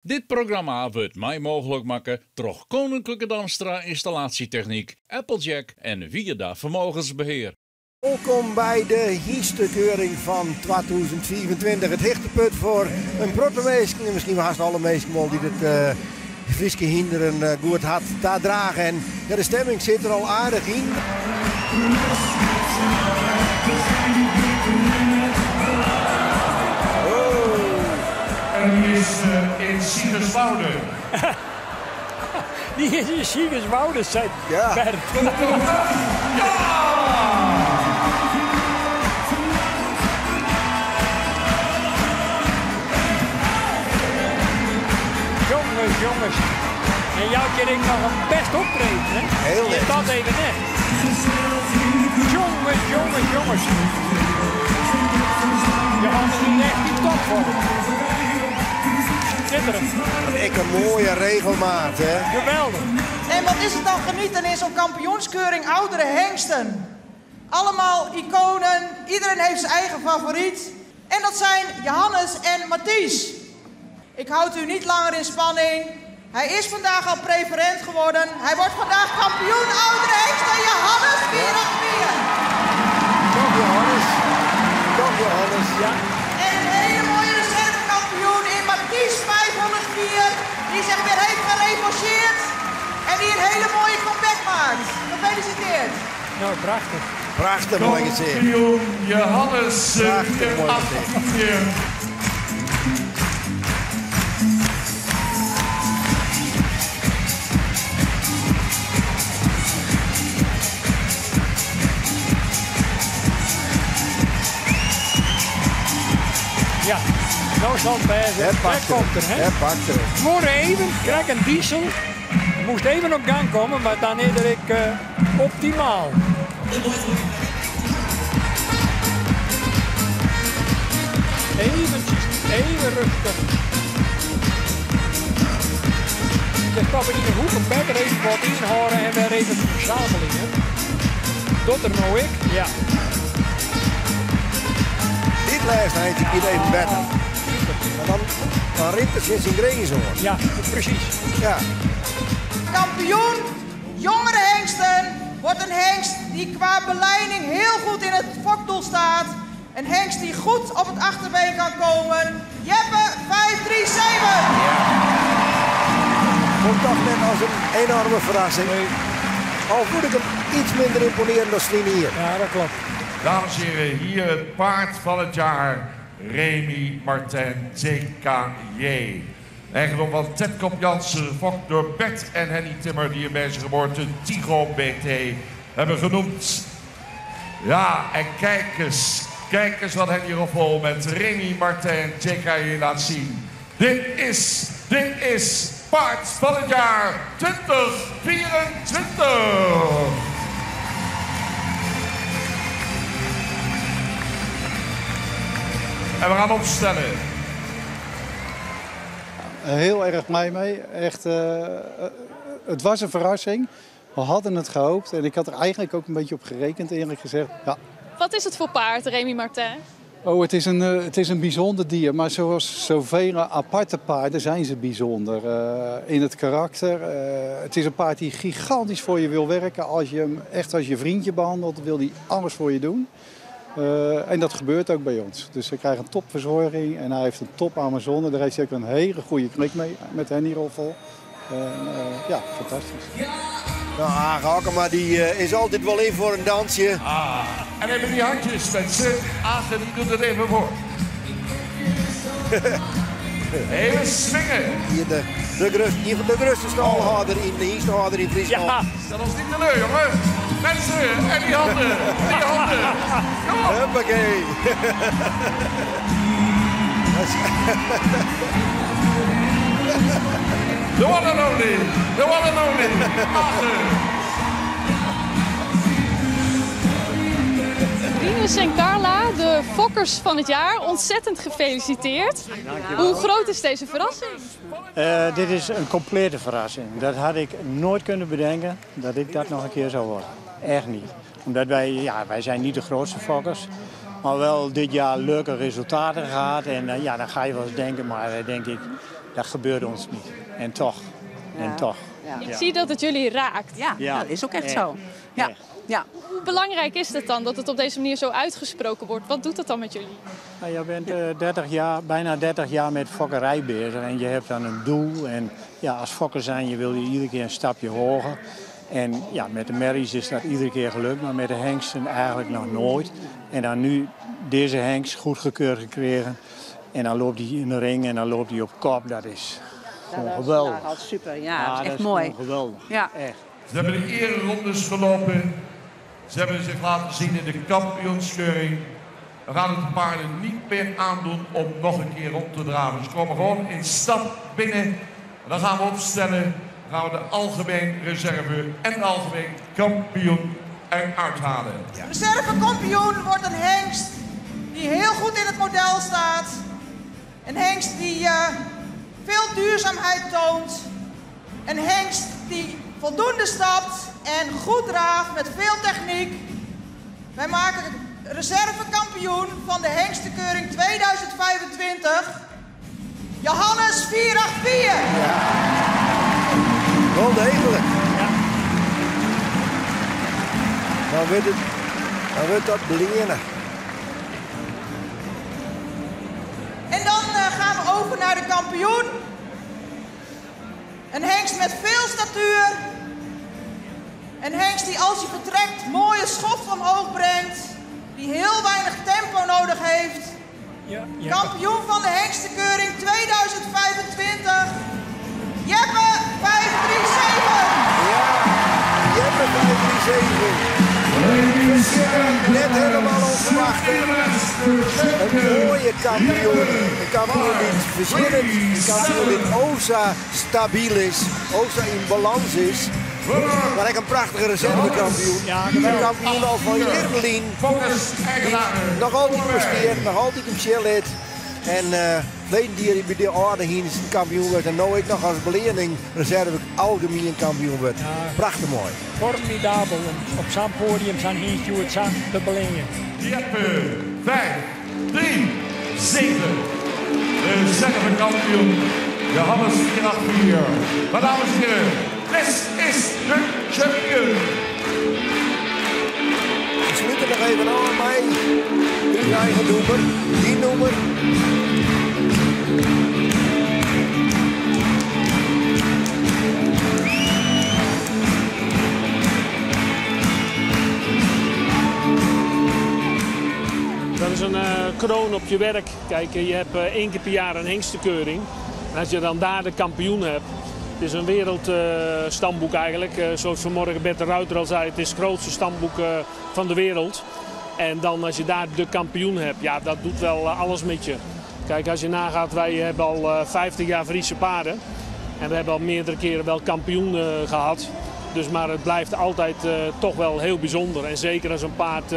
Dit programma wurdt mei mooglik makke troch Koninklijke Damstra Installatietechniek, Applejack en Wierda Vermogensbeheer. Wolkom by de hynstekeuring fan 2025. It hichtepunt foar in protte minsken, en miskien wol hast alle minsken wol dy't it Fryske hynder in goed hart tadrage. En ja, de stemming sit der al aardich yn. En die is in Siegerswoude. Die is in Siegerswoude, seit Bert. Jonges, jonges. En jou kin ek noch in bêst optreden, hè? Heel net. Dat even net. Jonges, jonges, jonges. Johannes is echt in topvorm. Schitterend. Ek in moaie regelmaat, hè? Geweldich. En wat is het dan genieten in zo'n kampioenskeuring oudere hengsten. Allemaal iconen, iedereen heeft zijn eigen favoriet. En dat zijn Johannes en Mathies. Ik houd u niet langer in spanning. Hij is vandaag al preferent geworden. Hij wordt vandaag kampioen oudere hengsten Johannes 484. Toch Johannes. Toch Johannes. Ja. En een hele mooie reservekampioen in Mathies 504. Die zich weer heeft gerevancheerd. En die een hele mooie comeback maakt. Gefeliciteerd. Nou, prachtich. Prachtich moai gesicht. Kampioen Johannes Prachtich moai gesicht. 484. Ja, no sil it wêze. Dêr Dêr pakt er komt er, him. hè? Dêr pakt er him. Duorre even, krekt in diesel. Moast even op gang komme, mar dan is er ek optimaal. Eventjes, even rustich. De stappen yn de hoek better even wat ynhâlde en wer even fersamelje. Docht er no ek? Ja. Dit lêste eintsje giet even better. Want dan, dan rint er tsjin syn grins oan. Ja, presys. Ja. Kampioen jongere hengsten wordt een hengst die qua belijning heel goed in het fokdoel staat. Een hengst die goed op het achterbeen kan komen. Jeppe 537. Komt toch net as in enoarme ferrassing. Al fûn ik him iets minder ymponearjend as ferline jier. Ja, dat klopt. Dames en heren, hier het paard van het jaar, Remy Martin TKJ. Eigendom van Ted Kop Jansen, gefokt door Bert en Henny Timmer, die hem bij zijn geboorte Tigo BT hebben genoemd. Ja, en kijk eens, kijk eens wat Henny Roffel met Remy Martin TKJ laat zien. Dit is paard van het jaar 2024. En we gaan opstellen. Heel erg blij mee. Echt, het was een verrassing. We hadden het gehoopt en ik had er eigenlijk ook een beetje op gerekend, eerlijk gezegd. Ja. Wat is het voor paard, Remy Martin? Oh, het is een bijzonder dier, maar zoals zoveel aparte paarden zijn ze bijzonder. In het karakter. Het is een paard die gigantisch voor je wil werken. Als je hem echt als je vriendje behandelt, wil hij alles voor je doen. En dat gebeurt ook bij ons. Dus hij krijgt een topverzorging en hij heeft een top Amazone. Daar heeft hij ook een hele goede klik mee met Henny Roffel. En ja, fantastisch. Nou, Age Hockema die is altijd wel in voor een dansje. Ah, en even die handjes, mensen. Age die doet het even voor. Even swingen. Hier de grootste stalhouder in de hengstehouder in Friesland. Ja. Stel ons niet teleur, jongen. Mensen, en die handen. Die handen. Kom op. Huppakee. The one and only. The one and only. Age. Rinus en Carla, de fokkers van het jaar, ontzettend gefeliciteerd. Dankjewel. Hoe groot is deze verrassing? Dit is een complete verrassing. Dat had ik nooit kunnen bedenken, dat ik dat nog een keer zou worden. Echt niet. Omdat wij zijn niet de grootste fokkers, maar wel dit jaar leuke resultaten gehad. En dan ga je wel eens denken, maar denk ik, Dat gebeurt ons niet. En toch, en toch. Ik zie dat het jullie raakt. Ja, dat is ook echt zo. Ja. Ja. Hoe belangrijk is het dan dat het op deze manier zo uitgesproken wordt? Wat doet dat dan met jullie? Nou, je bent 30 jaar, bijna 30 jaar met fokkerij bezig en je hebt dan een doel. En ja, als fokker zijn, je wil je iedere keer een stapje hoger. En ja, met de merries is dat iedere keer gelukt, maar met de hengsten eigenlijk nog nooit. En dan nu deze hengst goedgekeurd gekregen. En dan loopt hij in de ring en dan loopt hij op kop. Dat is gewoon geweldig. Dat is super, ja, dat is echt mooi. Gewoon geweldig, ja. Echt. Ze hebben de ererondes gelopen. Ze hebben zich laten zien in de kampioenskeuring. We gaan het de paarden niet meer aandoen om nog een keer rond te draven. Ze komen gewoon in stap binnen. En dan gaan we opstellen. Dan gaan we de algemeen reserve en de algemeen kampioen eruit halen. Ja. Reservekampioen wordt een hengst die heel goed in het model staat. Een hengst die veel duurzaamheid toont. Een hengst die voldoende stapt en goed draaft met veel techniek. Wij maken reservekampioen van de hengstenkeuring 2025, Johannes 484. Ja. Wel degelijk. Ja. Dan wordt dat belenen. En dan gaan we over naar de kampioen. Een hengst met veel statuur. Een hengst die als hij vertrekt mooie schoft omhoog brengt. Die heel weinig tempo nodig heeft. Ja, ja. Kampioen van de hengstenkeuring 2025. Jeppe 537. Ja, Jeppe 537. Net helemaal onverwacht. Een mooie kampioen. Een kampioen die verschillend. Een kampioen die oza stabiel is. Oza in balans is. Maar echt een prachtige reservekampioen. Een kampioen al van Jermelien. Die nog altijd presteert, nog altijd op chill is. En verleden die bij de orde heen kampioen werd. En nu ik nog als belening reserve algemeen kampioen werd. Ja, prachtig mooi. Formidabel om op zo'n podium zijn heen te belingen. Jeppe 5, 3, 7. De reservekampioen Johannes 484. Maar dames en heren, dit is de champion. We sluiten nog even aan mij. Uw eigen noemer, die noemer. Dat is een kroon op je werk. Kijk, je hebt 1 keer per jaar een hengstenkeuring. En als je dan daar de kampioen hebt. Het is een wereldstamboek eigenlijk. Zoals vanmorgen Bert de Ruiter al zei, het is het grootste stamboek van de wereld. En dan als je daar de kampioen hebt, ja, dat doet wel alles met je. Kijk, als je nagaat, wij hebben al 50 jaar Friese paarden. En we hebben al meerdere keren wel kampioen gehad. Dus, maar het blijft altijd toch wel heel bijzonder. En zeker als een paard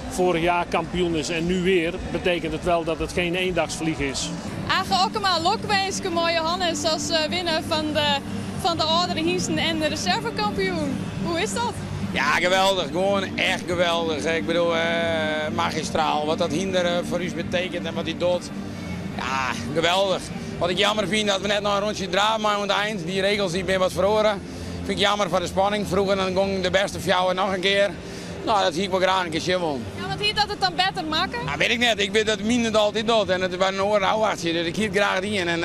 vorig jaar kampioen is en nu weer, betekent het wel dat het geen eendagsvlieg is. Age Okkema, lokwenske mooie Johannes als winnaar van de oudere hengsten en de reservekampioen. Hoe is dat? Ja, geweldig. Gewoon echt geweldig. Ik bedoel, magistraal. Wat dat hinder voor u betekent en wat hij doet. Ja, geweldig. Wat ik jammer vind, dat we net nog een rondje draven maar aan het eind. Die regels die ben wat verloren. Vind ik jammer voor de spanning. Vroeger dan ging de beste fjouwer nog een keer. Nou, dat zie ik wel graag een keer zien. Ja, want hier dat het dan beter maken? Ja, weet ik net. Ik weet dat minder het altijd doet. En het is bij een oorhoudactie. Dus ik hier graag die in. En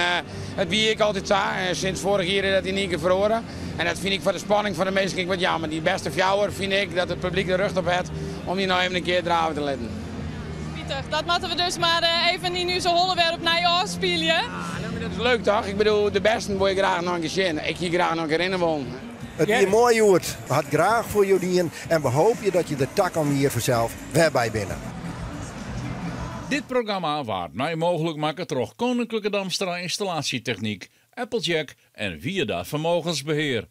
het wie ik altijd za. En sinds vorig jaar dat hij niet keer verloren. En dat vind ik voor de spanning van de mensen wat jammer. Die beste fjouwer vind ik dat het publiek de rug op heeft om die nou even een keer draven te letten. Pieter, dat moeten we dus maar even in uw holle weer op naar je spelen. Ja, maar dat is leuk toch? Ik bedoel, de besten wil je graag nog een keer zien. Ik hier graag nog een keer in wonen. Het is mooi hoort. We hadden graag voor jullie en we hopen dat je de tak om hier vanzelf weer bij binnen. Dit programma waard mij mogelijk maken door Koninklijke Damstra Installatietechniek, Applejack en Wierda Vermogensbeheer.